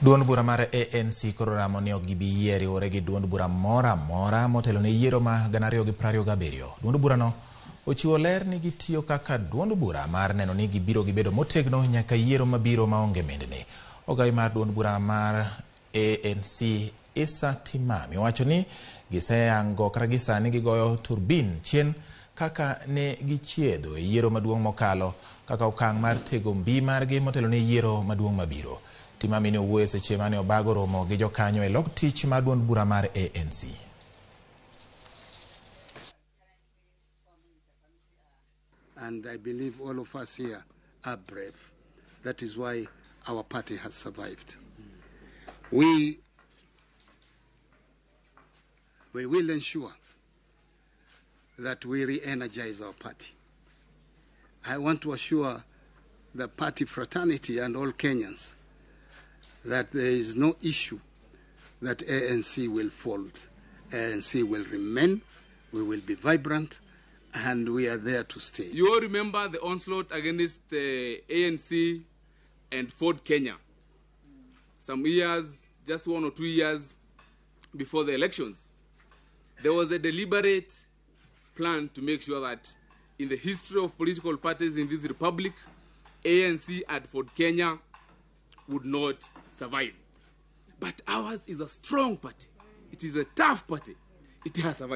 Duond bura mar ANC koro ramo ni ok gibi yie riwore gi duond bura moro amora motelo ne yiero ma 2027. Duond burano ochiwo ler ni gitiyo kaka duond bura mar neno ni gibiro gibedo motegno nyaka yiero mabiro maonge mindni. Ogai mar duond bura mar ANC Issa Timami owacho ni giseyango kata gisani gigoyo turbin chien kaka ne gichiedho e yiero maduong' mokalo kaka okang' mar tego mbi margi motelo ne yiero maduong' mabiro. Timami ne owuoyo seche mane obago romo gi jokanyo e log tich mar duond bura mar ANC. And I believe all of us here are brave. That is why our party has survived. We will ensure that we re-energize our party. I want to assure the party fraternity and all Kenyans that there is no issue that ANC will fold. ANC will remain, we will be vibrant, and we are there to stay. You all remember the onslaught against ANC and Ford Kenya. Some years, just 1 or 2 years before the elections, there was a deliberate plan to make sure that in the history of political parties in this republic, ANC and Ford Kenya would not survive. But ours is a strong party. It is a tough party. It has survived.